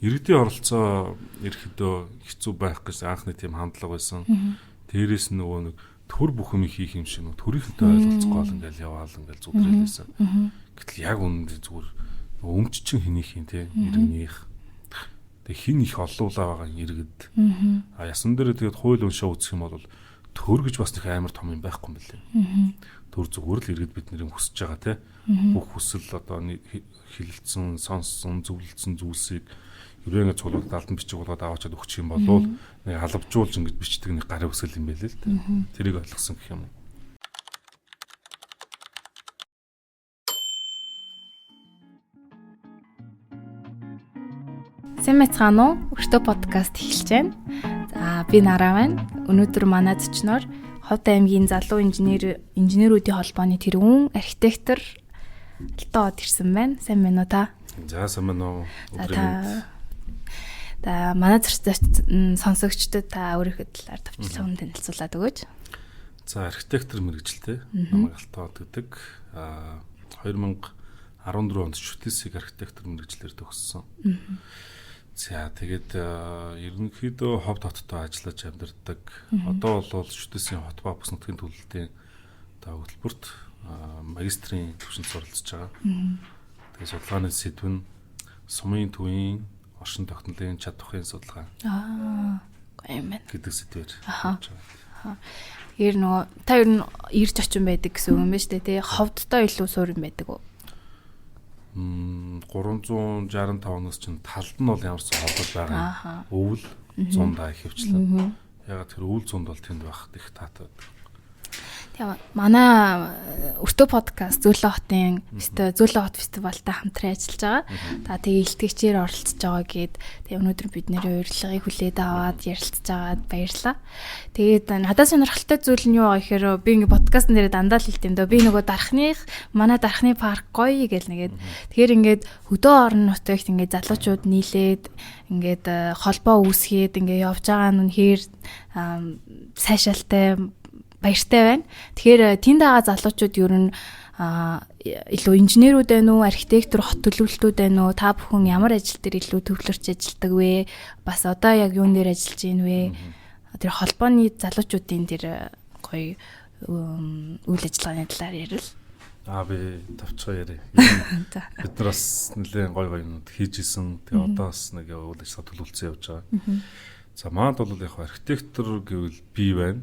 Иргэдийн оролцоо ерөөхдөө хэцүү байх гэж анхны тийм хандлага байсан. Дээрээс нь нөгөө нэг төр бүх юм хийх юм шиг нөгөө төрийнхөнтэй ойлголцох гол ингээл яваал ингээл зүтрээлсэн. Гэтэл яг үнэндээ зүгээр өмч чин хэнийх юм те иргэнийх. Тэг хин их олуулаа байгаа иргэд. А ясан дээр тэгээд хууль уншаа үзэх юм бол төр гэж бас нэг амар том юм байхгүй юм билээ. Төр зүгээр л иргэд бидний хүсэж байгаа те. Бүх хүсэл одоо хилэлцэн, сонссон, зөвлөлдсөн зүйлсийг ерөөңө цуглуулад алдан бичиг болгоод аваачаад өгчих юм болвол нэг алавжуулж ингэж бичдэг нэг гарын үсгэл юм байлээ л дээ. Тэрийг ойлгосон гэх юм уу. Сайн байцгаана уу? Өртөө подкаст эхэлж байна. За би Нараа байна. Өнөөдөр манай зочноор Ховд аймгийн залуу инженерүүдийн холбооны тэргүүн архитектор Алтан ирсэн байна. Сайн байна уу та? За сайн байна уу? За та манай сонсогчдод та өөрийнхөө талаар товчлон танилцуулаад өгөөч. За архитектор мэргэжилтэй намайг Алтан гэдэг. 2014 онд Шүтээсийг архитектор мэргэжлээр төгссөн. За тэгээд ерөнхийдөө Ховд хоттой ажиллаж амьдардаг. Одоо бол Шүтээсийн хот ба бүс нутгийн төлөлтийн одоо хөтөлбөрт магистрийн түвшинд суралцж байгаа. Тэгээд судалгааны сэдв нь сумын төвийн оршин тогтнолын чадварын судалгаа. Гоё юм байна. Гэдэг сэдвээр явж байгаа. Тэгэхээр нөгөө та ер нь ирж очин байдаг гэсэн үг юм байна шүү дээ, тий? Ховдтой илүү суурь юм байдаг уу? 365-наас чинь талд нь бол ямар ч холбол байгаа. Өвөл зундаа ихэвчлэн. Ягаад тэр өвөл зунд бол тэнд байх их таатай байдаг. Тэгээ манай өртөө подкаст Зөөлөн хотын Зөөлөн хот фестивалтай хамтран ажиллаж байгаа. За тэгээ илтгэгчээр оролцож байгаа гээд тэгээ өнөөдөр бид нэрийн урилгыг хүлээд аваад ярилцж байгаад баярлалаа. Тэгээд надад сонирхолтой зүйл нь юу байгаа гэхээр би ингээ подкастн дээр дандаа л хэлдэм дөө. Би нөгөө дархных манай дархны парк гоё гэл нэгээд тэгэхээр ингээд хөдөө орон нутагт ингээд залуучууд нийлээд ингээд холбоо үүсгээд ингээ явж байгаа нь үнэхээр сайшаалтай баяртай байна. Тэгэхээр тэнд байгаа залуучууд ер нь илүү инженерүүд байна уу, архитектор, хот төлөвлөлтүүд байна уу? Та бүхэн ямар ажил дээр илүү төвлөрч ажилладаг вэ? Бас одоо яг юун дээр ажиллаж байна вэ? Тэр холбооны залуучуудын тэр гоё үйл ажиллагааны талаар ярил. Би тавчгаа яриа. Бид нар бас нэлээд гоё гоё юмнууд хийж исэн. Тэгээ одоо бас нэг үйл ажиллагаа төлөвлөсөн явж байгаа. За манад бол яг архитектор гэвэл би байна.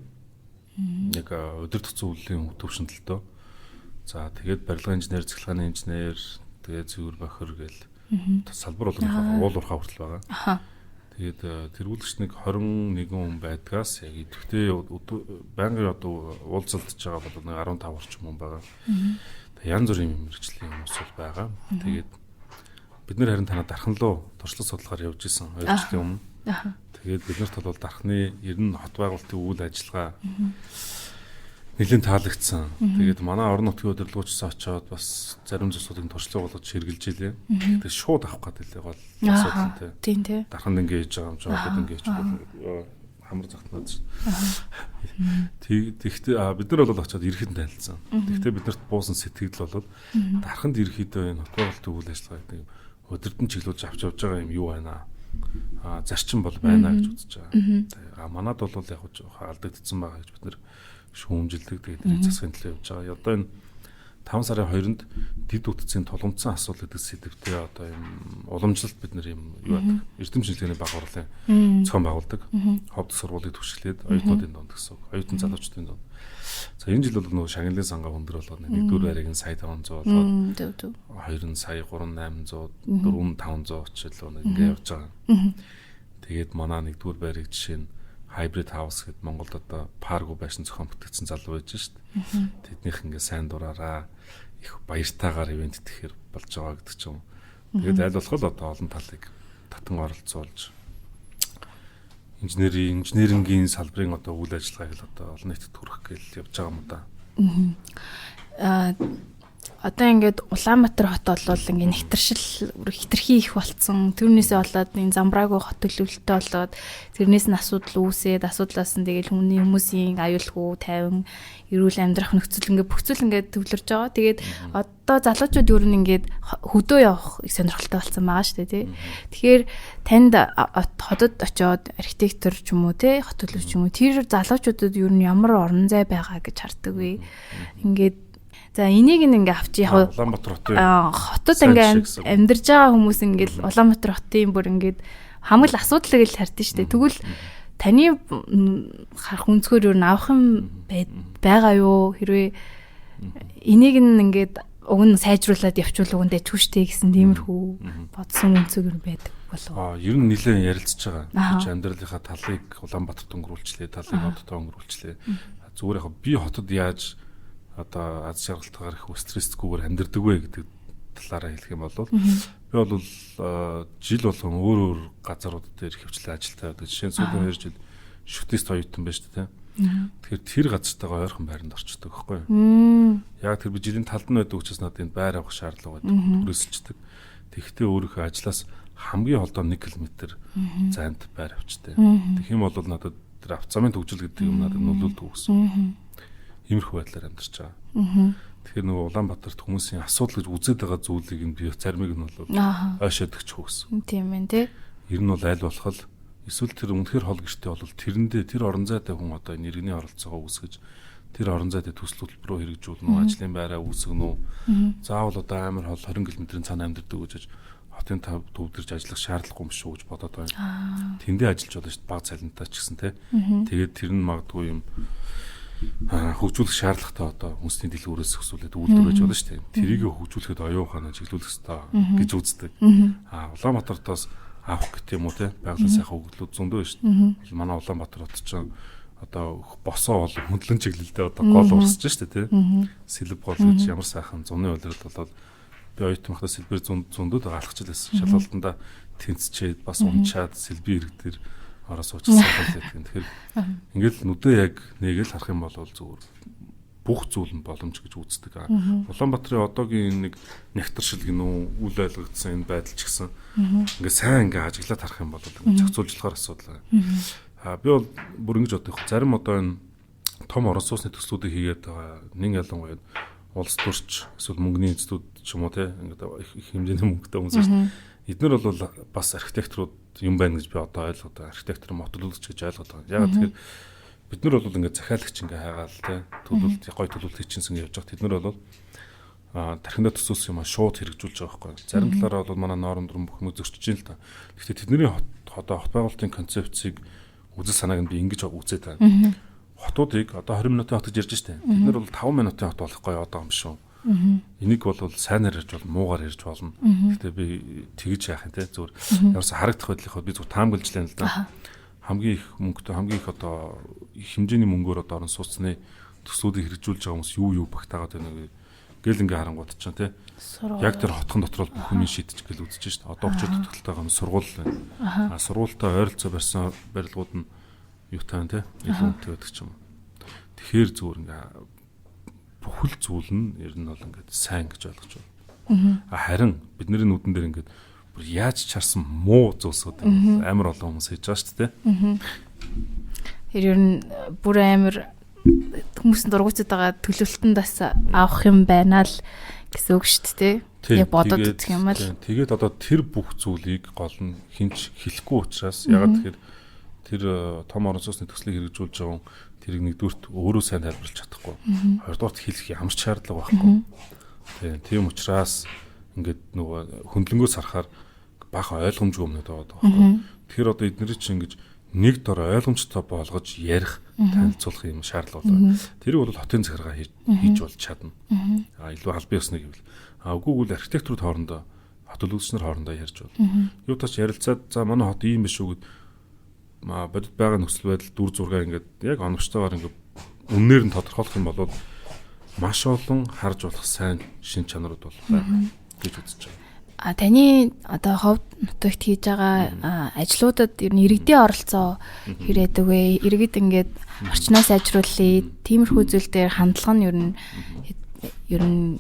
Яг өдөр тутсан үйлдлийн төвшин төлтөө. За тэгээд барилгын инженер, цахилгааны инженер, тэгээд зүйр бохир гэл салбар болгоны уул уурхай хүртэл байгаа. Тэгээд тэргүүлэгч нэг 21 хүн байдгаас яг идэвхтэй байнгын одоо уулзалтж байгаа бол нэг 15 орчим хүн байгаа. Тэгээд янз бүрийн мэргэжлийн хүмүүс бол байгаа. Тэгээд бид нэр харин танаа дархан руу туршлага судлахаар явж исэн 2 жилийн өмнө. Тэгээд бид нарт бол дархны ер нь хот байгуулалтын үйл ажиллагаа нэлээд таалагдсан. Тэгээд манай орон нутгийн удирдлагуучсан очиод бас зарим зүйлсүүдийг туршлага болгож хэрэгжилж илээ. Тэгээд шууд авах гэдэг лээ гол асуудал тий. Тийм тий. Дарханд ингэ хийж байгаа юм чи хотод ингэ хийж хамар загтнаад. Тэгэхдээ бид нар бол очиод ирэхэд танилцсан. Тэгэхдээ бид нарт буусан сэтгэл бол дарханд ирэхэд энэ хот байгуулалтын үйл ажиллагаа гэдэг юм удирдан чиглүүлж авч явж байгаа юм юу байна аа? Зарчим бол байна гэж үзэж байгаа. Манад бол яг алдагдсан байгаа гэж бид нар шүүмжилдэг. Тэгээд тэрийг засахын төлөө явж байгаа. Одоо энэ 5 сарын 2-нд дэд бүтцийн тулгамдсан асуудал гэдэг сэдвтэй одоо юм уламжлалт бид нар юм юу яадаг. Эрдэм шинжилгээний баг хурлын зохион байгуулдаг. Ховд сургуулийг түгшгэлээд оюутнуудын дунд гэсэн үг. Оюутан залуучдын дунд. За энэ жил бол нөгөө шагналын сангаа өндөр болоод нэгдүгээр байрыг нь сая 500 болоод 2 нь сая 3800, 4 нь 500 ч илүү нэг ингэ явж байгаа. Тэгээд манай нэгдүгээр байрыг жишээ нь Hybrid House гэд Монголд одоо паргу байшин зохион бүтээгдсэн залуу байж шít. Тэднийх ингээ сайн дураараа их баяртайгаар ивент тэхээр болж байгаа гэдэг ч юм. Тэгээд аль болох л одоо олон талыг татан оролцуулж инженерингийн салбарын одоо үйл ажиллагааг л одоо олон нийтэд хүргэх гээл явж байгаа юм да. Одоо ингээд Улаанбаатар хот бол ингээд нэгтэршил хитрхи их болцсон. Тэрнээсээ болоод энэ замбраагүй хот төлөвлөлттэй болоод тэрнээс нь асуудал үүсээд, асуудлаас нь тэгэл хүний хүмүүсийн аюулгүй тайван эрүүл амьдрах нөхцөл ингээд бүх зүйл ингээд төвлөрж байгаа. Тэгээд одоо залуучууд ер нь ингээд хөдөө явах их сонирхолтой болсон байгаа шүү дээ, тий. Тэгэхээр танд хотод очиод архитектор ч юм уу, тий, хот төлөвч юм уу, тэр залуучуудад ер нь ямар орон зай байгаа гэж хардаг вэ? Ингээд за энийг ингээ авчи яг Улаанбаатар хотын хотод ингээ амьдарж байгаа хүмүүс ингээл Улаанбаатар хотын бүр ингээд хамаг л асуудал гэж хард нь штэ. Тэгвэл таны харах өнцгөр юу авах юм байгаа юу? Хэрвээ энийг нь ингээд уг нь сайжруулад явчвал уг нь дэжгүй штэ гэсэн тиймэрхүү бодсон өнцөг юм байдаг болов. Аа, ер нь нэлээд ярилцж байгаа. Чи амьдралынхаа талыг Улаанбаатарт өнгөрүүлчлээ, талыг одтой өнгөрүүлчлээ. Зүгээр яг би хотод яаж одоо аз жаргалтайгаар их стрессгүйгээр амьдардаг вэ гэдэг талаараа хэлэх юм бол би бол жил болгон өөр өөр газарууд дээр хөвчлэн ажилтаа байдаг. Жишээ нь сүүлийн 2 жил шүтээст оюутан байж тээ. Тэгэхээр тэр газартайгаа ойрхон байранд орчдөг байхгүй юу? Яг тэр би жилийн талд нь байдаг учраас надад энд байр авах шаардлага байдаг. Түрээсэлждэг. Тэгэхдээ өөрийнхөө ажлаас хамгийн холдоо 1 км зайд байр авчтай. Тэгэх юм бол надад тэр авцамын төгжил гэдэг юм надад нөлөөлдөг гэсэн. Иймэрхүү байдлаар амьдарч байгаа. Тэгэхээр нөгөө Улаанбаатарт хүмүүсийн асуудал гэж үзээд байгаа зүйлийг нь би заримыг нь бол ойшоод өгч гэсэн. Тийм ээ, тий. Ер нь бол аль болох л эсвэл тэр үнэхээр хол гэртэй бол тэрэндээ тэр орон зайтай хүн одоо энэ иргэний оролцоогоо үүсгэж тэр орон зайтай төсөл хөтөлбөрөөр хэрэгжүүлнэ үү, ажлын байраа үүсгэнэ үү. Заавал одоо амар хол 20 км-ийн цаана амьдардаг гэж хотын тав төвдөрж ажиллах шаардлагагүй юм шүү гэж бодоод байна. Тэндээ ажиллаж болно шүү дээ, баг цалинтай ч гэсэн тий. Тэгээд тэр нь магадгүй юм хөгжүүлэх шаардлагатай одоо үндэсний дэлгүүрээс өсвөлээд үйлдвэр байж болно шүү дээ. Тэрийг хөгжүүлэхэд оюун ухаанаа чиглүүлэх ёстой гэж үздэг. Аа, Улаанбаатартаас авах гэх юм уу те, байгалийн сайхан хөглүүд зөндөө шүү дээ. Манай Улаанбаатар хот чинь одоо босоо бол хөндлөн чиглэлдээ одоо гол урсж шүү дээ те. Сэлб гол гэж ямар сайхан зуны улирал болоод би оюутан байхдаа сэлбэр зөндөд алхаж л байсан. Шалгалтандаа тэнцчээд бас унчаад сэлбийн ирэг дээр ороо суучихсан байдаг. Тэгэхээр ингээл нүдээ яг нэгээл харах юм бол зүгээр бүх зүйл нь боломж гэж үздэг. Улаанбаатарын одоогийн нэг нэгтэршил гинүү үл ойлгогдсон энэ байдал ч гэсэн ингээ сайн ингээ ажиглаад харах юм бол ингээ зохицуулж болохоор асуудал. Аа, би бол бүр ингэж бодох. Зарим одоо энэ том орон сууцны төслүүдийг хийгээд байгаа нин ялангуяа улс төрч эсвэл мөнгөний институт ч юм уу те, ингээд их хэмжээний мөнгөтэй хүмүүс шүү дээ. Эднэр бол бас архитекторууд юм байна гэж би одоо ойлгоод байгаа. Архитектор, мотолологч гэж ойлгоод байгаа. Яг тэгэхээр бид нар бол ингээд захиалагч ингээ хайгаал те, төлөвлөлт гой төлөвлөлт хийчихсэн явж байгаа. Тэд нар бол тархиндаа төсөөлсөн юм а шууд хэрэгжүүлж байгаа байхгүй. Зарим талаараа бол манай норм дүрм бүх юм зөрчиж байна л та. Гэхдээ тэдний одоо хот байгуулалтын концепцийг үзэл санааг нь би ингэж үзээд байгаа. Хотуудыг одоо 20 минутын хот гэж ярьж штэ. Тэд нар бол 5 минутын хот болох гоё одоо юм шүү. Энийг бол сайнаар ярьж болно, муугаар ярьж болно. Гэхдээ би тэгж яах юм те, зүгээр ямарсан харагдах байдлынхаа би зүгээр таамаглаж лээ л да. Хамгийн их мөнгөтэй, хамгийн их одоо их хэмжээний мөнгөөр одоо орон сууцны төслүүдийг хэрэгжүүлж байгаа хүмүүс юу багтаагаад байна вэ гэл ингээ харангууд ч те. Яг тэр хотхон дотор бол бүх юм шийдчих гэл үзэж шít. Одоо учир дутагдaltaй байгаа юм сургууль байна. А сургуультай ойролцоо барьсан барилгууд нь юутай байна те, илүү үнэтэй байдаг ч юм. Тэгэхээр зүгээр ингээ бүхэл зүйл нь ер нь бол ингээд сайн гэж ойлгож байна. А харин бидний нүдэн дээр ингээд бүр яаж чарсан муу зүйлсүүд амар олон хүмүүс хийж байгаа шүү дээ. Тэр ер нь бүр амар хүмүүсийн дургуйцад байгаа төлөвлөлтөнд бас авах юм байна л гэсэн үг шүү дээ. Яг бодоод үзэх юм л. Тэгээд одоо тэр бүх зүйлийг гол нь хинч хэлэхгүй учраас ягаад тэгэхээр тэр том орон сууцны төслийг хэрэгжүүлж байгаа хүн тэрийг нэгдүгürt өөрөө сайн тайлбарлаж чадахгүй. Хоёрдугаарт хэлэх ямар ч шаардлага байхгүй. Тийм учраас ингээд нөгөө хөндлөнгөөс харахаар баахан ойлгомжгүй юмнууд байгаа байхгүй. Тэгэхээр одоо эднэрийг чинь ингэж нэг дор ойлгомжтой болгож ярих, танилцуулах юм шаардлага болоо. Тэрийг бол хотын захиргаа хийж болж чадна. А илүү албан ёсны гэвэл. А үгүй бол архитекторууд хоорондоо, хот төлөвлөгч нар хоорондоо ярьж бол. Юу тач ярилцаад за манай хот ийм биш үү гэд бодит байгаа нөхцөл байдал дүр зургаа ингээд яг оновчтойгоор ингээд үннээр нь тодорхойлох юм бол маш олон харж болох сайн шин чанарууд бол байна гэж үзэж байгаа. А таны одоо хов нутагт хийж байгаа ажлуудад ер нь иргэдийн оролцоо хэрэг вэ? Иргэд ингээд орчноо сайжруулъя, тиймэрхүү зүйл дээр хандлага нь ер нь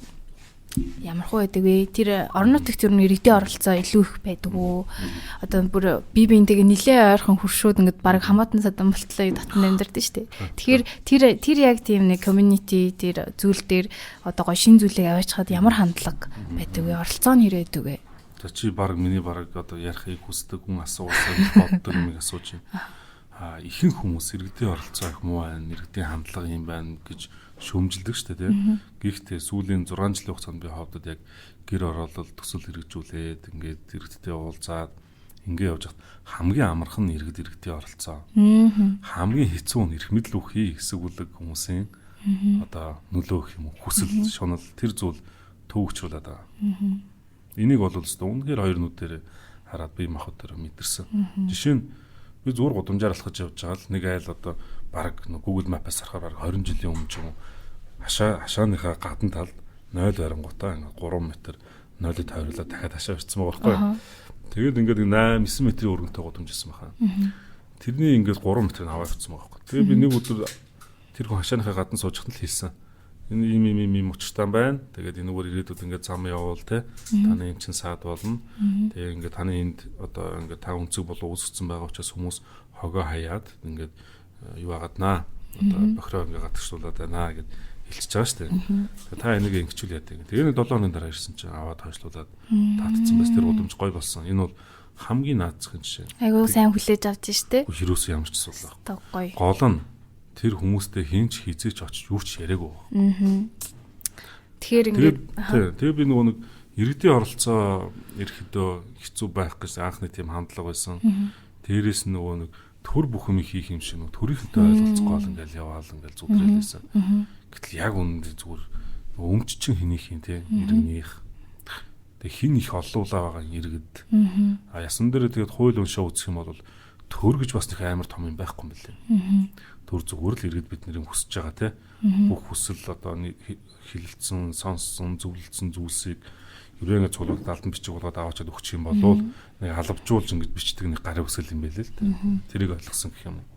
Ямар хуу байдаг вэ? Тэр орон нутагт ер нь иргэдийн оролцоо илүү их байдаг уу? Одоо бүр бие биентэйгээ нэлээ ойрхон хөршүүд ингээд баг хамаатан садан болтлоо дотн амьдардаг шүү дээ. Тэгэхээр тэр яг тийм нэг community тэр зүйл дээр одоо гоё шин зүйлийг аваачхад ямар хандлага байдаг вэ? Оролцоо нь хэрэг байдаг вэ? За чи баг миний баг одоо ярихыг хүсдэг хүн асуусан боддог юмыг асууж байна. Аа ихэнх хүмүүс иргэдийн оролцоо их муу байна, иргэдийн хандлага юм байна гэж шүүмжилдэг шүү дээ, тийм. Гэхдээ сүүлийн 6 жилийн хугацаанд би ховдод яг гэр ороолол төсөл хэрэгжүүлээд ингээд иргэдтэй уулзаад ингээ явж хат хамгийн амархан нь иргэдийн оролцоо. Хамгийн хэцүү нь эрх мэдэл үхий хэсэг бүлэг хүмүүсийн одоо нөлөө гэх юм уу, хүсэл, шунал тэр зүйл төвөгчрүүлээд байгаа. Энийг бол өстө үнэхээр хоёр нүдээр хараад бие махбодоор мэдэрсэн. Жишээ нь би зүгээр гудамжаар алхаж явж байгаа л нэг айл одоо баг Google Map-аас харахаар баг 20 жилийн өмнө ч юм уу хашааныхаа гадна талд 0 барингуудаа ингээд 3 м 0-ыг тойруулаад дахиад хашаа ирсэн байгаа байхгүй. Тэгээд ингээд 8 9 метрийн өргөнтэй гудамж ирсэн баха. Тэрний ингээд 3 метрийг аваад явцсан байгаа байхгүй. Тэгээд би нэг өдөр тэр хүн хашааныхаа гадна сууж хатан л хэлсэн. Энэ ийм ийм ийм ийм учиртай байна. Тэгээд энэгээр ирээдүйд ингээд зам явуул те. Таны эн чинь саад болно. Тэгээ ингээд таны энд одоо ингээд та өнцөг болов үүсгэсэн байгаа учраас хүмүүс хогоо хаяад ингээд юу агааднаа. Одоо бохироо ингээд гатгшуулаад байна гэд хэлчихэж байгаа шүү дээ. Тэгээ та энийг ингэчүүл яадаг. Тэгээ нэг 7 хоногийн дараа ирсэн чинь аваад хойшлуулад татцсан бас тэр удамж гой болсон. Энэ бол хамгийн наацхан жишээ. Айгуу сайн хүлээж авч штэ. Хэрөөсөө ямар ч асуудал байхгүй. Гол нь тэр хүмүүстэй хинч хизээч очиж юу ч яриаггүй. Тэгэхээр ингээд тэгээ би нөгөө нэг иргэдийн оролцоо ирэхэдөө хэцүү байх гэж анхны тийм хандлага байсан. Дээрээс нь нөгөө нэг төр бүх юм хийх юм шиг нөгөө төрийнхөнтэй ойлголцох гол ингээл яваал ингээл зүтрээлээсэн. Гэтэл яг үнэндээ зүгээр өмч чин хэнийх юм те иргэнийх. Тэг хин их олуулаа байгаа иргэд. А ясан дээр тэгээд хууль уншаа үзэх юм бол төр гэж бас нэг амар том юм байхгүй юм билээ. Төр зүгээр л иргэд бидний хүсэж байгаа те. Бүх хүсэл одоо хилэлцсэн, сонссон, зөвлөлдсөн зүйлсийг ерөөний цуглуулад алдан бичиг болгоод аваачаад өгчих юм болвол нэг алавжуулж ингэж бичдэг нэг гарын үсэл юм байлээ л дээ. Тэрийг ойлгосон гэх юм уу.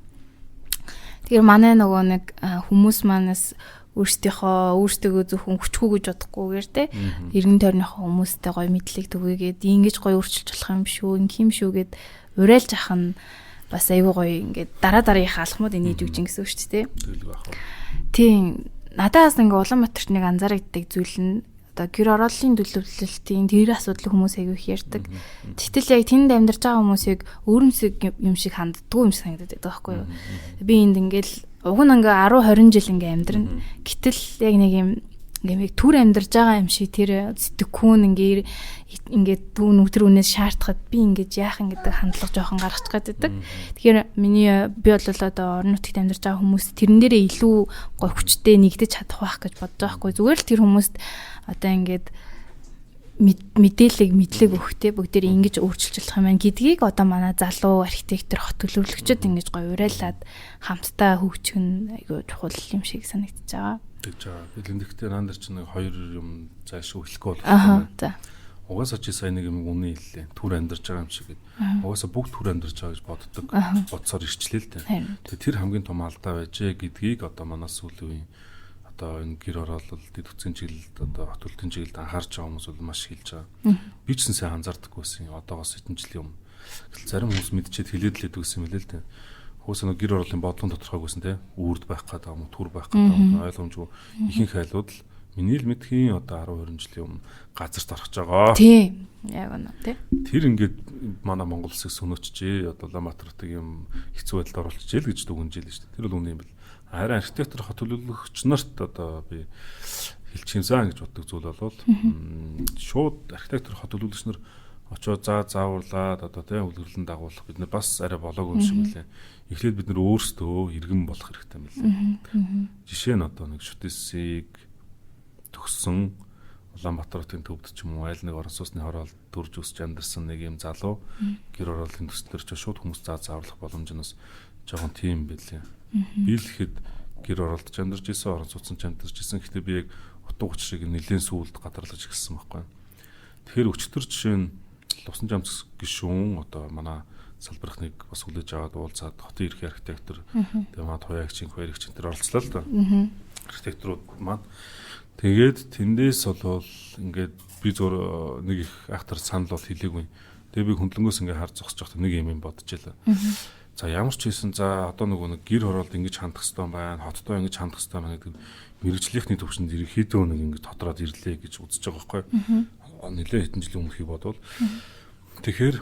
Тэгэхээр манай нөгөө нэг хүмүүс манаас өөрсдийнхөө зөвхөн хүчгүй гэж бодохгүйгээр те эргэн тойрныхоо хүмүүстэй гоё мэдлэг түгээгээд ингэж гоё өөрчилж болох юм шүү, ингэх юм шүү гэд уриалж ах нь бас айгүй гоё ингээд дараа дараагийнхаа алхмууд инээж өгч гэсэн үг шүү дээ. Тэгэлгүй байх уу. Тийм. Надаас ингээ Улаанбаатарт нэг анзаарагддаг зүйл нь одоо гэр орооллын төлөвлөлтийн тэр асуудал хүмүүс айгүй их ярьдаг. Гэтэл яг тэнд амьдарч байгаа хүмүүсийг өөрөмсөг юм шиг ханддаггүй юм шиг санагдаад байдаг байхгүй юу? Би энд ингээл уг нь ингээ 10 20 жил ингээ амьдрна. Гэтэл яг нэг юм ингээ төр амьдарч байгаа юм шиг тэр сэтгэхүүн ингээ ингээд тэр үнээс шаардахад би ингэж яах юм гэдэг хандлага жоохон гаргачих гээд байдаг. Тэгэхээр миний би бол одоо орон нутагт амьдарч байгаа хүмүүс тэрэн дээрээ илүү гой хүчтэй нэгдэж чадах байх гэж бодож байгаа хгүй. Зүгээр л тэр хүмүүст одоо ингээд мэдээлэл мэдлэг өгөхтэй бүгдээр ингэж өөрчилж болох юм байна гэдгийг одоо манай залуу архитектор хот төлөвлөгчд ингэж гоё уриалаад хамтдаа хөгжих нь айгүй чухал юм шиг санагдаж байгаа. Тэгж байгаа. Би лэндэгтээ наан дээр чинь нэг хоёр юм зайлшгүй хэлэхгүй болох юм байна. За. Угаасаа чи сайн нэг юм үнэн хэллээ. Түр амьдарч байгаа юм шиг гэд. Угаасаа бүгд түр амьдарч байгаа гэж боддог. Бодсоор ирчлээ л дээ. Тэгээ тэр хамгийн том алдаа байжээ гэдгийг одоо манай сүүлийн үеийн одоо энэ гэр ороолол дэд бүтцийн чиглэлд одоо хот төлтийн чиглэлд анхаарч байгаа хүмүүс бол маш хэлж байгаа. Би ч сайн анзаардаггүй байсан. Одоогоос хэдэн жилийн өмнө. Гэтэл зарим хүмүүс мэдчихэд хэлээд л байдаг гэсэн юм лээ л дээ. Хөөс нэг гэр орооллын бодлон тодорхойгүйсэн те. Үүрд байх гэдэг юм уу, түр байх гэдэг юм ойлгомжгүй. Ихэнх айлууд л миний л мэдхийн одоо 10 20 жилийн өмнө газарт орох байгаа. Тийм. Яг үнэ тий. Тэр ингээд манай Монгол улсыг сөнөөчжээ. Одоо Улаанбаатар хотыг юм хэцүү байдалд оруулчихжээ л гэж дүгнжээ л шүү дээ. Тэр бол үнэ юм бэл. Харин архитектор хот төлөвлөгч нарт одоо би хэлчих юмсан гэж боддог зүйл бол шууд архитектор хот төлөвлөгч нар очоод зааварлаад одоо тийм үлгэрлэн дагуулах бид нар бас арай болоогүй юм шиг үлээ. Эхлээд бид нар өөрсдөө иргэн болох хэрэгтэй юм лээ. Жишээ нь одоо нэг шүтээсийг төгссөн Улаанбаатар хотын төвд ч юм уу аль нэг орон сууцны хороолд төрж өсч амьдарсан нэг юм залуу гэр орооллын төслөөр ч шууд хүмүүс зааварлах боломж нь бас жоохон тийм байлээ. Би л ихэд гэр ороолд ч амьдарч исэн, орон сууцнд ч амьдарч исэн. Гэхдээ би яг утга учирыг нэлээд сүүлд гадарлаж эхэлсэн байхгүй. Тэгэхээр өчтөр жишээ нь Лувсан жамц гишүүн одоо манай салбархныг бас хүлээж аваад уулзаад хотын ерхий архитектор тэгээ манай туяагчийн хоёрч энэ төр оролцлоо л доо. Архитекторууд маань Тэгээд тэндээс болвол ингээд би зур нэг их ахтар санал бол хэлээгүй. Тэгээ би хөндлөнгөөс ингээд хар зогсож байхдаа нэг юм бодож байлаа. За ямар ч хийсэн за одоо нөгөө нэг гэр хороолд ингэж хандах хэрэгтэй байна, хоттой ингэж хандах хэрэгтэй байна гэдэг мэрэгжлийнхний төвшөнд ерөнхийдөө нэг ингэж тодроод ирлээ гэж үзэж байгаа байхгүй. Нэлээд хэдэн жилийн өмнөхийг бодвол. Тэгэхээр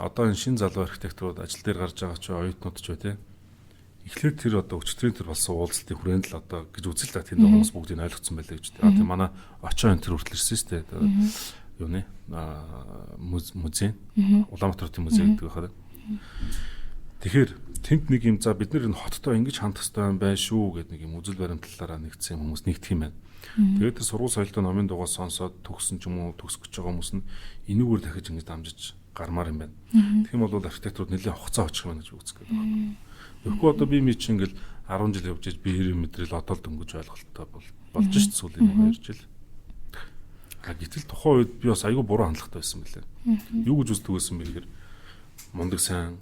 одоо энэ шин залуу архитекторууд ажил дээр гарч байгаа ч оюутнууд ч бай тээ. Эхлээд тэр одоо өчтөрийн тэр болсон уулзалтын хүрээнд л одоо гэж үзэл та тэнд хүмүүс бүгдийг ойлгоцсон байлаа гэж. Тийм манай очоо энэ тэр хүртэл ирсэн шүү дээ. Юу нэ? Музей. Улаанбаатар хотын музей гэдэг байхад. Тэгэхээр тэнд нэг юм за бид нар энэ хоттой ингэж хандах хэрэгтэй юм байна шүү гэдэг нэг юм үзэл баримтлалаараа нэгдсэн хүмүүс нэгдэх юм байна. Тэгээд тэр сургууль соёлтой номын дугаар сонсоод төгссөн ч юм уу төгсөх гэж байгаа хүмүүс нь энүүгээр дахиж ингэж дамжиж гармаар юм байна. Тэгэх юм бол архитекторууд нэлээд хугацаа очих юм байна гэж үзэх гээд байна. Тэгэхгүй одоо би ми чинь ингээл 10 жил явж иж би хэрэг мэдрэл одоо л дөнгөж ойлголттой болж шít сүүлийн 2 жил. А гэтэл тухайн үед би бас айгүй буруу хандлагатай байсан мөлий. Юу гэж үздэг байсан бэ гэхээр мундаг сайн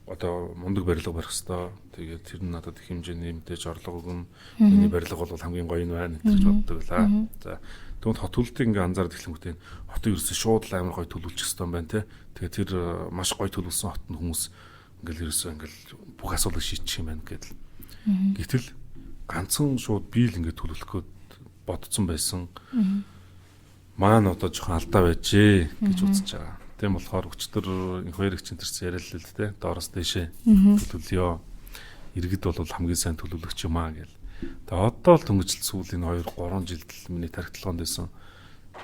одоо мундаг барилга барих хэвээр. Тэгээд тэр нь надад их хэмжээний мэдээж орлого өгнө. Миний барилга бол хамгийн гоё нь байна гэж боддог лаа. За тэгвэл хот төлөлтийг ингээ анзаараад эхлэнгүүтээ хотыг ерөөсөө шууд л амар гоё төлөвлөчих хэвээр байна те. Тэгээд тэр маш гоё төлөвлөсөн хотод хүмүүс ингээл ерөөсөө ингээл бүх асуудлыг шийдчих юм байна гэдэл. Гэтэл ганцхан шууд би л ингээ төлөвлөх гээд бодцсон байсан. Маань одоо жоохон алдаа байжээ гэж үзэж байгаа. Тийм болохоор өчтөр инх хоёр их чин тэрс яриад л дээ. Доороос дэшээ төлөвлөё. Иргэд бол хамгийн сайн төлөвлөгч юм аа гэл. Тэгээ одоо л дөнгөжл сүүлийн 2 3 жилд л миний тархитлагонд байсан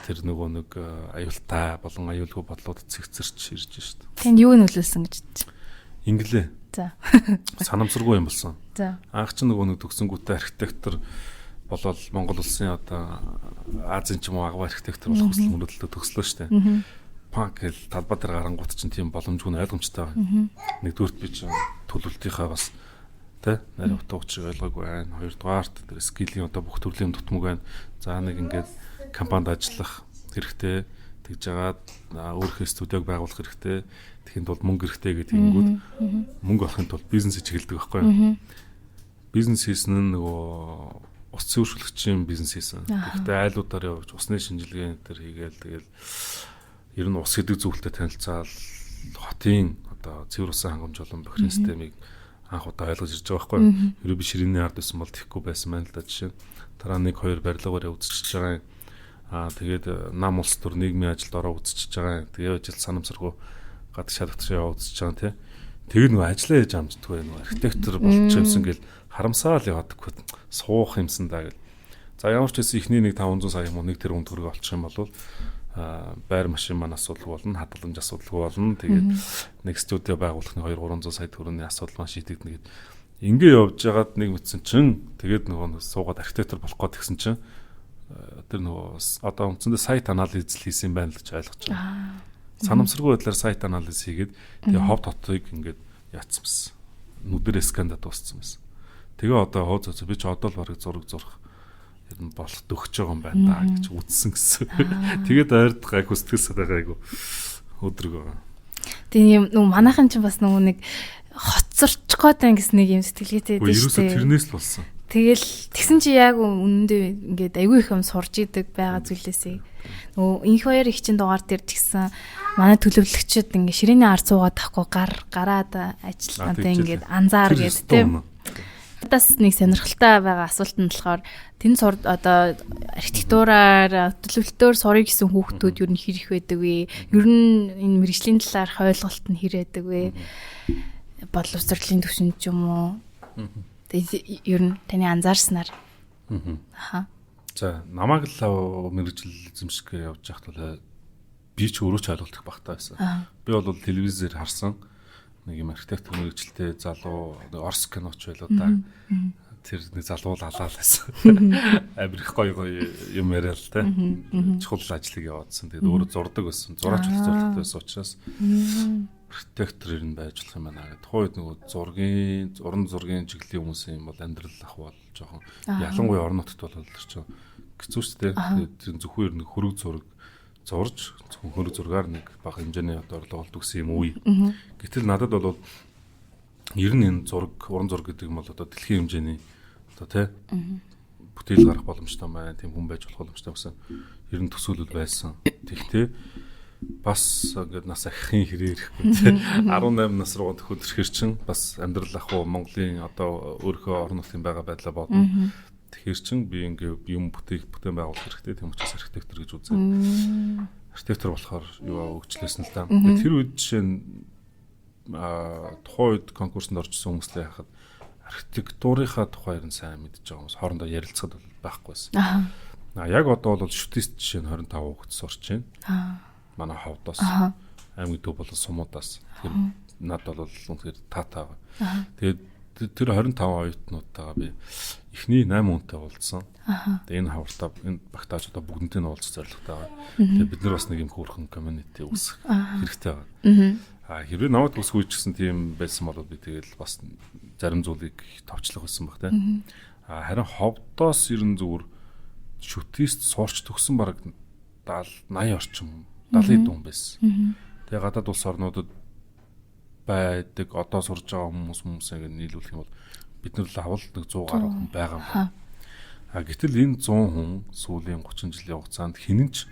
тэр нөгөө нэг аюултай болон аюулгүй бодлууд цэгцэрч ирж шít. Тэнд юу нөлөөлсөн гэж бодчих? Инглээ. За. Санамсаргүй юм болсон. За. Анх ч нөгөө нэг төгсөнгүүтээ архитектор болол Монгол улсын одоо Азийн ч юм уу агуу архитектор болох хүсэл мөрөөдөлтөд төгслөө штэ. Панк гэл талбай дээр гарангуут чинь тийм боломжгүй нь ойлгомжтой байна. Нэгдүгüрт би чинь төлөвлөлтийнхаа бас тэ нарийн утга учирыг ойлгоогүй байна. Хоёрдугаарт тэр скиллийн одоо бүх төрлийн дутмаг байна. За нэг ингээд компанид ажиллах хэрэгтэй тэгж жагаад өөрийнхөө студиог байгуулах хэрэгтэй. Тэгэхэд бол мөнгө хэрэгтэй гэдэг юмгүүд мөнгө олохын тулд бизнес чиглэдэг байхгүй юу? Бизнес хийсэн нь нөгөө ус цэвэршүүлэгчийн бизнес хийсэн. Тэгэхдээ айлуудаар явж усны шинжилгээ энэ төр хийгээл тэгэл ер нь ус гэдэг зүйлтэй танилцаал хотын одоо цэвэр усын хангамж болон бохирын системийг анх удаа ойлгож ирж байгаа байхгүй юу? Ерөө би ширээний ард байсан бол тэхгүй байсан байна л да жишээ. Дараа 1 2 барилгаар үзчихэж байгаа юм. Аа тэгээд нам улс төр нийгмийн ажилд ороо үзчихэж байгаа юм. Тэгээ ажил санамсаргүй гадаг шалгатшаа яваа үзчихэж байгаа юм тий. Тэгээд нөгөө ажиллаа яаж амждаггүй нөгөө архитектор болчих юмсан гэл харамсаал яваадаггүй суух юмсан даа гэл. За ямар ч байсан эхний нэг 500 сая юм уу 1 тэрбум төгрөг олчих юм бол байр машин маань асуудалгүй болно, хадгаламж асуудалгүй болно. Тэгээд нэг студио байгуулах нэг 2 300 сая төгрөгийн асуудал маань шийдэгдэнэ гэд. Ингээ явж байгаад нэг мэдсэн чинь тэгээд нөгөө суугаад архитектор болох гээд тэгсэн чинь тэр нөгөө одоо үндсэндээ сайт анализ хийсэн юм байна л гэж ойлгож байна. Санамсаргүй байдлаар сайт анализ хийгээд тэгээ хов тотыг ингээд яатсан байсан. Нүдэрээ сканда дууссан байсан. Тэгээ одоо хоо зөө би ч одоо л барыг зураг зурх ер нь болох дөхөж байгаа юм байна даа гэж үзсэн гэсэн. Тэгээд ойрд гайгүй сэтгэл санаа гайгүй өдрөг байгаа. Тэгээ юм нөгөө манайхан ч бас нөгөө нэг хоцорчих гээд байна гэсэн нэг юм сэтгэлгээтэй байдаг шүү дээ. Ерөөсө тэрнээс л болсон. Тэгэл тэгсэн чи яг үнэндээ ингээд айгүй их юм сурж идэг байгаа зүйлээсээ. Нөгөө инх хоёр их чин дугаар дээр ч гэсэн манай төлөвлөгчд ингээд ширээний ард суугаад тахгүй гар гараад ажил одоо ингээд анзаар гээд тийм. Надаас нэг сонирхолтой байгаа асуулт нь болохоор тэнд сур одоо архитектураар төлөвлөлтөөр сурыг гэсэн хүүхдүүд ер нь хэр их байдаг вэ? Ер нь энэ мэрэгжлийн талаарх ойлголт нь хэр байдаг вэ? Боловсролын түвшинд ч юм уу? Тэгээ ер нь таны анзаарснаар. Аа. За намайг л мэрэгжил эзэмших явж байхад бол би ч өөрөө ч ойлголт их багтаа байсан. Би бол телевизээр харсан нэг юм архитектор мэрэгжилтэй залуу Орос киноч байлаа да. Тэр нэг залуу л алаал байсан. Амар их гоё гоё юм яриа л те. Чухал ажлыг яваадсан. Тэгээд өөрөө зурдаг байсан. Зураач болох зорилготой байсан учраас архитектор ер нь байж болох юм байна гэдэг. Тухайн үед нөгөө зургийн, уран зургийн чиглэлийн хүмүүсийн юм бол амьдрал ах бол жоохон ялангуяа орон нутгад бол тэр чинь хэцүү шүү дээ. Тэгээд зөвхөн ер нь хөрөг зураг зурж зөвхөн хөрөг зургаар нэг бага хэмжээний одоо орлого олдог гэсэн юм үе. Гэтэл надад бол ер нь энэ зураг, уран зураг гэдэг юм бол одоо дэлхийн хэмжээний одоо тий бүтээл гарах боломжтой байна. Тийм хүн байж болох боломжтой гэсэн ер нь төсөөлөл байсан. Тэгтээ бас ингээд нас ахихын хэрэг ирэхгүй тий 18 нас руу төхөөлрөхөр чинь бас амьдрал ах уу Монголын одоо өөрийнхөө орон нутгийн байгаа байдлаа бодно. Тэгэхээр чин би ингээд юм бүтээх бүтээн байгуулах хэрэгтэй. Тийм учраас архитектор гэж үзээд архитектор болохоор юу өгчлээсэн л да. Тэр үед жишээ нь тухайн үед конкурсанд оржсэн хүмүүстэй яхад архитектурынхаа тухай ер нь сайн мэдж байгаа хүмүүс хоорондоо ярилцахад бол байхгүй байсан. Аа яг одоо бол шүтист жишээ нь 25 хүүхэд сурч байна. Манай ховдоос, аймаг төв болон сумуудаас. Тэгэхээр надад бол үнэхээр таатай байгаа. Тэгээд тэр 25 оюутнуудтайгаа би эхний 8 хүнтэй уулзсан. Тэгээд энэ хавартаа энэ багтааж одоо бүгднтэй нь уулзах зорилготой байгаа. Тэгээд бид нар бас нэг юм хөөрхөн community үүсгэх хэрэгтэй байгаа. А хэрвээ намайг төгсөх үе ч гэсэн тийм байсан бол би тэгэл бас зарим зүйлийг товчлох байсан баг тийм. А харин ховдоос ер нь зүгээр шүтист сурч төгсөн бараг 70 80 орчим 70 хэдэн хүн байсан. Тэгээ гадаад улс орнуудад байдаг одоо сурж байгаа хүмүүсээ ингэ нийлүүлэх юм бол бид нар л авал нэг 100 гаруй хүн байгаа юм байна. А гэтэл энэ 100 хүн сүүлийн 30 жилийн хугацаанд хинэн ч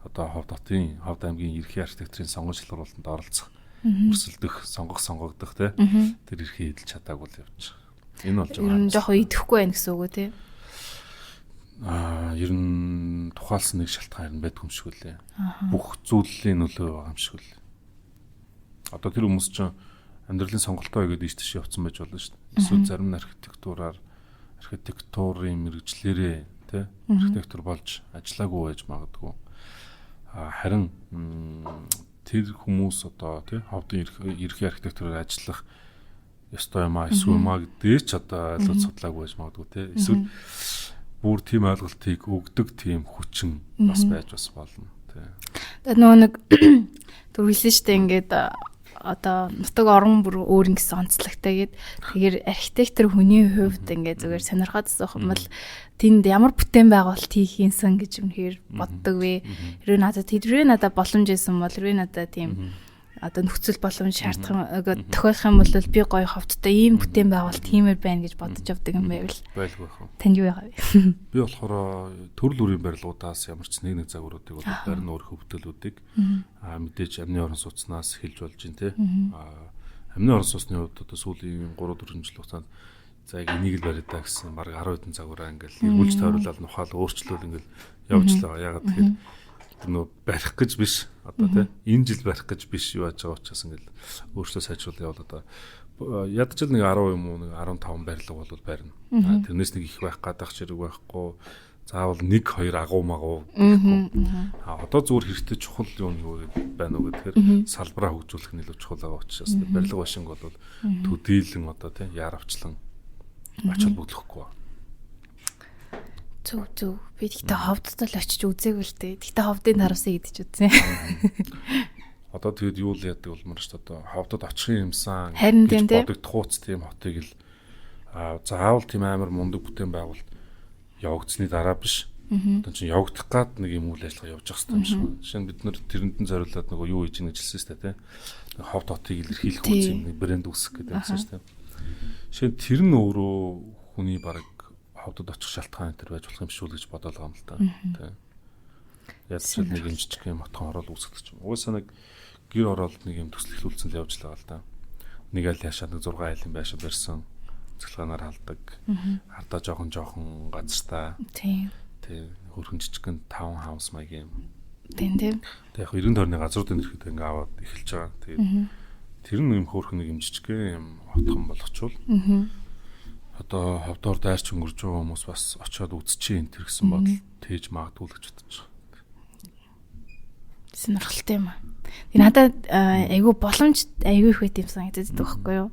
одоо Ховд хотын, Ховд аймгийн ерхий архитектурын сонгон шалгаруулалтанд оролцох, өрсөлдөх, сонгох, сонгогдох те тэр эрхийг эдэлж чадаагүй л явж байгаа. Энэ болж байгаа. Ер нь жоохон идэхгүй байх гэсэн үг үү те? Аа ер нь тухайлсан нэг шалтгаан ер нь байдгүй юм шиг үлээ. Бүх зүйлийн нөлөө байгаа юм шиг үлээ. Одоо тэр хүмүүс чинь амьдралын сонголтоо хийгээд ийш тийш явцсан байж болно шүү дээ. Эсвэл зарим нь архитектураар архитектурын мэрэгжлэрээ тий архитектор болж ажиллаагүй байж магадгүй. А харин тэр хүмүүс одоо тий ховдын ерхий архитектураар ажиллах ёстой юм а эсвэл юм а гэдээ ч одоо ойлгож судлаагүй байж магадгүй тий. Эсвэл бүр тийм ойлголтыг өгдөг тийм хүчин бас байж бас болно тий. Тэгээ нөгөө нэг түр хэлсэн шүү дээ ингээд одоо нутаг орон бүр өөр ингэсэн онцлогтой гээд тэгэхээр архитектор хүний хувьд ингээд зүгээр сонирхоод асуух юм бол тэнд ямар бүтээн байгуулалт хийх юмсан гэж үнэхээр боддог вэ? Хэрвээ надад тэрвээ надад боломж исэн бол хэрвээ надад тийм одоо нөхцөл боломж шаардах юм тохиолох юм бол би гоё ховдтой ийм бүтээн байгуулалт хиймээр байна гэж бодож явдаг юм байвал байлгүй яах вэ? Танд юу яах вэ? Би болохоор төрөл бүрийн барилгуудаас ямар ч нэг нэг загваруудыг бол барин өөрийнхөө бүтээлүүдийг мэдээж амны орон сууцнаас эхэлж болж байна те. Амны орон сууцны хувьд одоо сүүлийн 3 4 жил хугацаанд за яг энийг л бариа да гэсэн бараг 10 хэдэн загвараа ингээл эргүүлж тойруулаад нухаал өөрчлөөл ингээл явж л байгаа. Ягаад тэгэхээр тэр нөө барих гэж биш одоо тий энэ жил барих гэж биш юу яаж байгаа учраас ингээл өөрчлөө сайжруулах явал одоо ядч л нэг 10 юм уу нэг 15 барилга бол барина. Тэрнээс нэг их байх гадаах хэрэг байхгүй. Заавал 1 2 агуу магуу гэхгүй. А одоо зүгээр хэрэгтэй чухал юм юу байна уу гэхээр салбараа хөгжүүлэх нь илүү чухал байгаа учраас барилга башинг бол төдийлөн одоо тий яаравчлан ач холбогдлохгүй. Зүг зүг. Би тэгтээ ховдод л очиж үзээгүй л дээ. Тэгтээ ховдын таруулсыг идэж үзсэн. Одоо тэгэд юу л яадаг болмоор шүү дээ. Одоо ховдод очих юмсан гэж бодогдохууц тийм хотыг л заавал тийм амар мундаг бүтээн байгуулалт явагдсны дараа биш. Одоо чинь явагдах гад нэг юм үйл ажиллагаа явж явах хэрэгтэй юм шиг байна. Жишээ нь бид нар тэрэнд нь зориулаад нөгөө юу хийж ийн гэж хэлсэн шүү дээ, тийм. Ховд хотыг илэрхийлэх үйл юм нэг брэнд үүсгэх гэдэг юмсан шүү дээ. Жишээ нь тэр нь өөрөө хүний бараг ховдод очих шалтгаан энэ төр байж болох юм шүү л гэж бодоод байгаа юм л та. Тийм. Ядч л нэг юм жижиг юм отхон орол үүсгэх юм. Угаасаа нэг гэр оролд нэг юм төсөл эхлүүлсэн л явж л байгаа л да. Нэг айл яшаа нэг 6 айлын байшин барьсан. Цахилгаанаар халдаг. Хардаа жоохон жоохон газартай. Тийм. Тийм. Хөрхөн жижигхэн таун хаус маяг юм. Тийм тийм. Тэг яг 90 тойрны газруудын ирэхэд ингээ аваад эхэлж байгаа. Тэгээд тэр нь юм хөөрхөн нэг юм жижигхэн юм отхон болгочвол одоо ховдоор дайрч өнгөрж байгаа хүмүүс бас очиод үзчихээ энэ төр гэсэн бодол тээж магадгүй л гэж бодож байгаа. Сонирхолтой юм аа. Тэг надад айгүй боломж айгүй их байт юм санагдаад байдаг байхгүй юу?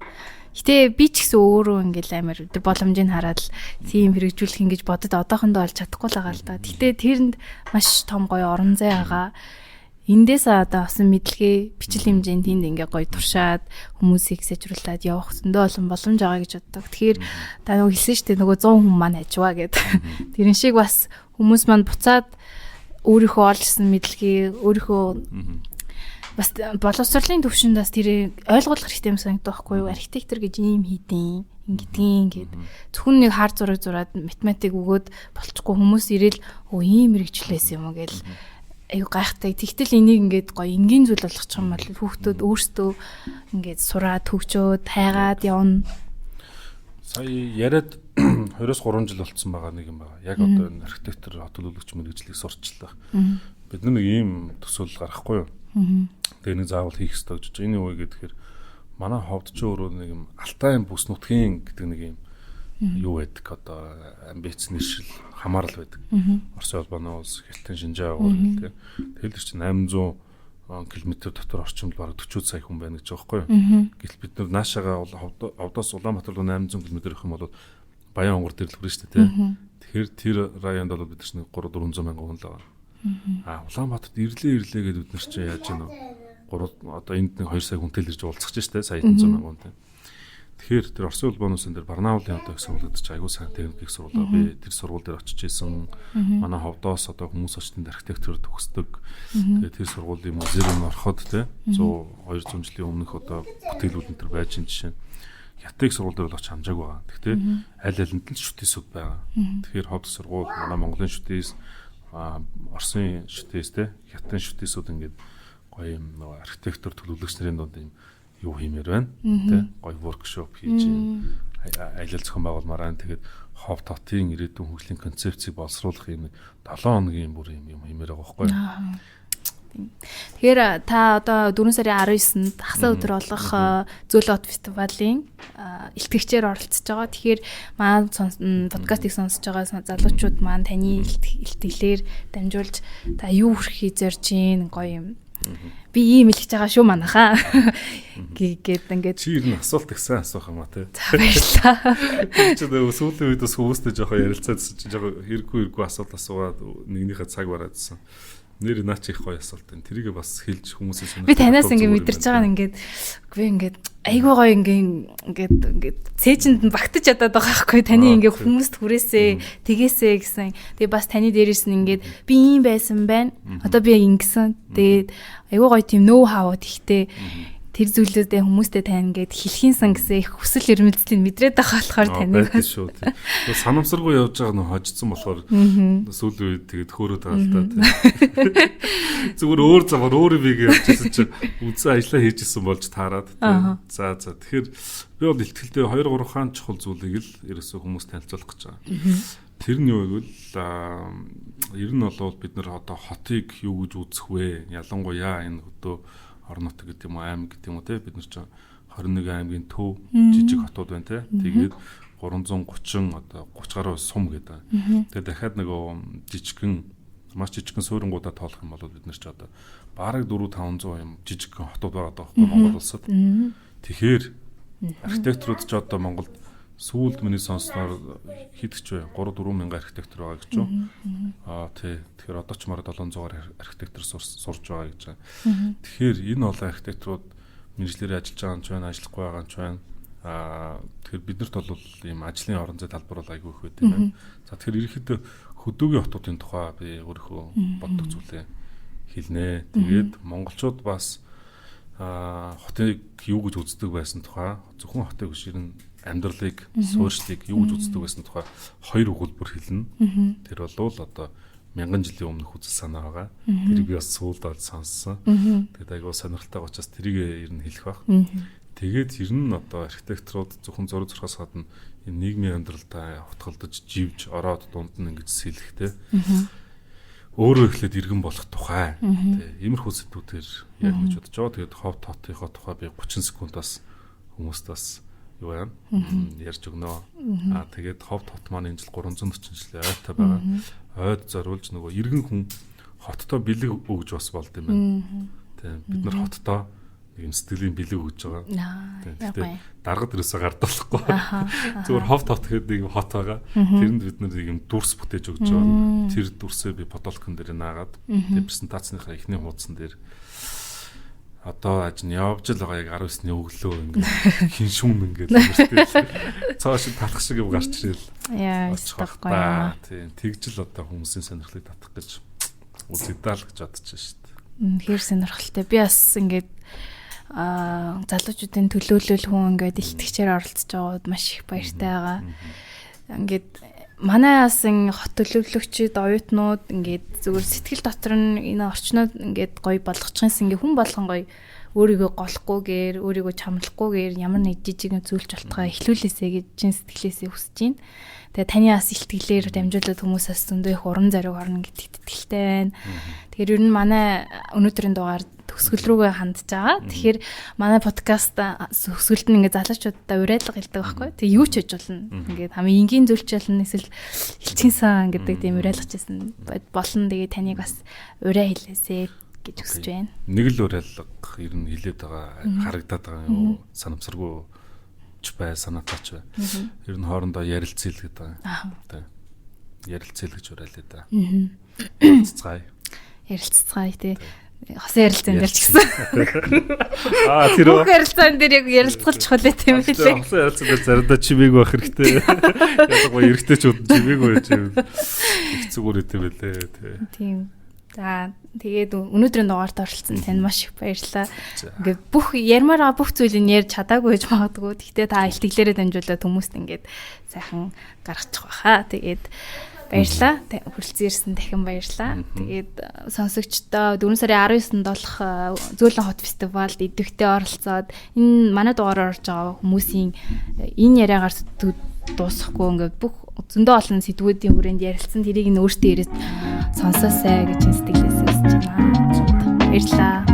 Гэтэ би ч гэсэн өөрөө ингээл амар тэр боломжийг хараад л тийм хэрэгжүүлэх ингэж бодод одоохондоо олж чадахгүй л байгаа л да. Гэтэ тэрэнд маш том гоё орон зай байгаа. Эндээс одоо осон мэдлэгээ бичил хэмжээнд тэнд ингээ гоё туршаад хүмүүсийг сайжруулад явах зөндөө олон боломж байгаа гэж боддог. Тэгэхээр та нөгөө хэлсэн шүү дээ нөгөө 100 хүн маань ажваа гэд. Тэрэн шиг бас хүмүүс маань буцаад өөрийнхөө олжсэн мэдлэгийг өөрийнхөө бас боловсролын төвшөнд бас тэрийг ойлгуулах хэрэгтэй юм санагдах байхгүй юу? Архитектор гэж ийм хийдیں۔ Ингэдгийн гээд зөвхөн нэг хар зураг зураад математик өгөөд болчихгүй хүмүүс ирээл өө ийм мэрэгчлээс юм уу гэл аюу гайхтай. Тэгтэл энийг ингээд гоё энгийн зүйл болгочих юм бол хүүхдүүд өөрсдөө ингээд сураад хөгжөөд хайгаад явна. Сая яриад 23 жил болцсон байгаа нэг юм байгаа. Яг одоо энэ архитектор, хот төлөөлөгч мэргэжлийг сурчлаа. Бид нэг ийм төсөөлөл гаргахгүй юу? Тэгээ нэг заавал хийх ёстой гэж. Энэ юу вэ гэхээр манай ховд ч өөрөө нэг юм Алтайн бүс нутгийн гэдэг нэг юм юу байдаг, одоо амбиц нэршил хамаарал байдаг. Оросын холбооны улс, Хятадын Шинжаан агуул гэх. Тэгэл чинь 800 км дотор орчимд бараг 40 сая хүн байна гэж байгаа байхгүй юу. Гэтэл бид нар наашаага Овдоос Улаанбаатар руу 800 км явах юм бол Баян онгор дэрлэгэр шүү дээ, тий. Тэгэхээр тэр районд бол бид нар 3 400 мянган хүн л байгаа. А Улаанбаатарт ирлээ гэдээ бид нар чинь яаж яана вэ? 3 одоо энд нэг 2 сая хүнтэй л ирж уулзах чинь шүү дээ, сая 100 мянган хүнтэй. Тэгэхээр тэр Оросын холбооноос энэ дэр Барнаулын одоо их сургууль гэдэг чинь аягүй сайн техник их сургууль. Би тэр сургууль дээр очиж исэн. Манай ховдоос одоо хүмүүс очтод архитектур төгсдөг. Тэгээд тэр сургуулийн музей руу ороход те 100 200 жилийн өмнөх одоо бүтээлүүд энэ төр байж ин жишээ. Хятад их сургууль дээр бол очиж хамжаагүй байгаа. Гэхдээ аль алинд л шүтээсүүд байгаа. Тэгэхээр ховд сургууль, манай Монголын шүтээс, Оросын шүтээс те Хятадын шүтээсүүд ингээд гоё юм нөгөө архитектур төлөвлөгч нарын дунд юм юу хиймээр байна тэ гоё воркшоп хийж аялал зохион байгуулмаар байна. Тэгээд Ховд хотын ирээдүйн хөгжлийн концепцийг боловсруулах юм 7 хоногийн бүр юм хиймээр байгаа байхгүй юу. Тэгэхээр та одоо 4 сарын 19-нд хагас өдөр болох Зөөлөн хот фестивалийн илтгэгчээр оролцож байгаа. Тэгэхээр манай подкастыг сонсож байгаа залуучууд маань таны илтгэлээр дамжуулж та юу хүрэхийг зорж гин гоё юм. Би ийм илгэж байгаа шүү манайхаа гээд ингээд чи ер нь асуулт ихсэн асуух юм а тий. За баярлалаа. Чи нөгөө сүүлийн үед бас хүмүүстэй жоохон ярилцаадсэн чинь жоохон хэрэггүй асуулт асуугаад нэгнийхээ цаг бараадсан. Нэр наа чи их гоё асуулт байна. Тэрийг бас хэлж хүмүүсийн сонирхол. Би танаас ингээд мэдэрч байгаа нь ингээд үгүй ингээд айгүй гоё ингээд цээжинд нь багтаж чадаад байгаа байхгүй таны ингээд хүмүүст хүрээсээ тэгээсээ гэсэн. Тэгээ бас таны дээрээс нь ингээд би ийм байсан байна. Одоо би ингэсэн. Тэгээд айгүй гоё тийм нөө хавууд ихтэй тэр зүйлүүдээ хүмүүстэй тань ингээд хэлхийнсэн гэсэн их хүсэл эрмэлзлийг мэдрээд байгаа болохоор таныг бас шүү дээ. Санамсаргүй явж байгаа нөх хожицсан болохоор сүүлийн үед тэгээд хөөрөөд байгаа л та. Зүгээр өөр замаар өөр юм бийг явж байсан чинь үндсэн ажиллаа хийж исэн болж таарад. За тэгэхээр би бол ихтгэлтэй 2 3 хаан чухал зүйлийг л ерөөсөө хүмүүс танилцуулах гэж байгаа. Тэр нь юу гэвэл ер нь бол бид нар одоо хотыг юу гэж үзэх вэ? Ялангуяа энэ хөдөө орон нутаг гэдэг юм уу, аймаг гэдэг юм уу те бид нар чинь 21 аймгийн төв жижиг хотууд байна те. Тэгээд 330 одоо 30 гаруй сум гэдэг. Тэгээд дахиад нөгөө жижигхэн маш жижигхэн суурьнгуудаа тоолох юм бол бид нар ч одоо бараг 4 500 юм жижигхэн хотууд байгаа даахгүй Монгол улсад. Тэгэхээр архитекторууд ч одоо Монголд сүүлд миний сонссноор хэд ч вэ? 3 4 мянган архитектор байгаа гэж юу? Аа тий. Тэгэхээр одоо ч мараа 700-аар архитектор сурж байгаа гэж байгаа. Тэгэхээр энэ олон архитекторууд мэргэжлээрээ ажиллаж байгаа юм ч байна, ажиллахгүй байгаа юм ч байна. Аа тэгэхээр биднэрт бол ийм ажлын орон зай талбар бол айгүй их байт юм байна. За тэгэхээр ерөнхийдөө хөдөөгийн хотуудын тухай би өөрийнхөө боддог зүйлээ хэлнэ. Тэгээд монголчууд бас хотыг юу гэж үздэг байсан тухай, зөвхөн хотыг биш ер нь амьдралыг, суурьшлыг юу гэж үздэг байсан тухай хоёр өгүүлбэр хэлнэ. Тэр бол одоо мянган жилийн өмнөх үзэл санаа байгаа. Тэрийг би бас сүүлд олж сонссон. Тэгээд айгүй сонирхолтой учраас тэрийг ер нь хэлэх байх. Тэгээд ер нь одоо архитекторууд зөвхөн зураг зурхаас гадна энэ нийгмийн амьдралдаа хутгалдаж, живж, ороод дунд нь ингэж сэлэх те. Өөрөө эхлээд иргэн болох тухай. Тэ иймэрхүү сэдвүүдээр яг гэж бодож байгаа. Тэгээд Ховд хотынхоо тухай би 30 секунд бас хүмүүст бас юу яана ярьж өгнө. Аа тэгээд Ховд хот маань энэ жил 340 жилийн ойтой байгаа. Ойд зориулж нөгөө иргэн хүн хоттой бэлэг өгж бас болд юм байна. Тийм бид нар хоттой нэг юм сэтгэлийн бэлэг өгж байгаа. Тийм гэхдээ даргад ерөөсөө гардуулахгүй. Зүгээр Ховд хот гэдэг нэг юм хот байгаа. Тэрэнд бид нар нэг юм дүрс бүтээж өгж байгаа. Тэр дүрсээ би подолкон дээр наагаад тэгээд презентацийнхаа эхний хуудсан дээр одоо аж нь явж л байгаа яг 19-ний өглөө ингээд хин шүм ингээд нэртэй цоо шиг талах шиг юм гарч ирэл. Яа, гоё. Тийм, тэгжил одоо хүмүүсийн сонирхлыг татах гэж үзэгдаал гэж бодож байна шүү дээ. Үнэхээр сонирхолтой. Би бас ингээд Залуучуудын төлөөлөл хүн ингээд илтгэгчээр оролцож байгаад маш их баяртай байгаа. Ингээд манай асан хот төлөвлөгчид, оюутнууд ингээд зүгээр сэтгэл дотор нь энэ орчноод ингээд гоё болгочихсон, ингээд хүн болгон гоё өөрийгөө голохгүйгээр, өөрийгөө чамлахгүйгээр ямар нэг жижиг зүйлч болтгоо эхлүүлээсэй гэж чин сэтгэлээсээ хүсэж байна. Тэгээ таны бас илтгэлээр дамжуулаад хүмүүс бас зөндөө их урам зориг орно гэдэгт итгэлтэй байна. Тэгэхээр ер нь манай өнөөдрийн дугаар төгсгөл рүүгээ хандж байгаа. Тэгэхээр манай подкаст төгсгөлд нь ингээд залуучуудаа уриалга хэлдэг байхгүй. Тэгээ юу ч хийж болно. Ингээд хамгийн энгийн зүйлч болно, эсвэл элчин сан гэдэг тийм уриалгаж байсан болно. Тэгээ таныг бас ураа хэлээсэй гэж хүсэж байна. Нэг л уриалга ер нь хилээд байгаа, харагдаад байгаа юм санамсаргүй ч бай, санаатай ч бай. Ер нь хоорондоо ярилцъя л гэдэг байгаа. Тэ. Ярилцъя л гэж уриалъя да. Ярилцгаая. Ярилцгаая тий. Хосын ярилцаан дээр ч гэсэн. Тэр үү. Бүх ярилцаан дээр яг ярилцгал чухал юм билээ. Хосын ярилцаан дээр заримдаа чимээгүй байх хэрэгтэй. Ялангуяа эрэгтэйчүүд чимээгүй байж их зүгээр юм билээ тий. Тийм. За, тэгээд өнөөдрийн дугаарт оролцсон танд маш их баярлалаа. Ингээд бүх ярмаар байгаа бүх зүйлийг ярьж чадаагүй гэж магадгүй. Гэхдээ та илтгэлээрээ дамжуулаад хүмүүст ингээд сайхан гаргачих байхаа. Тэгээд баярлалаа. Хүрэлцэн ирсэн дахин баярлалаа. Тэгээд сонсогчдоо 4 сарын 19-нд болох Зөөлөн хот фестивалд идэвхтэй оролцоод энэ манай дугаараар орж байгаа хүмүүсийн энэ яриагаар дуусахгүй ингээд бүх зөндөө олон сэдвүүдийн хүрээнд ярилцсан, тэрийг нь өөртөө ирээд сонсоосай гэж сэтгэлээсээ хүсэж байна. Баярлалаа.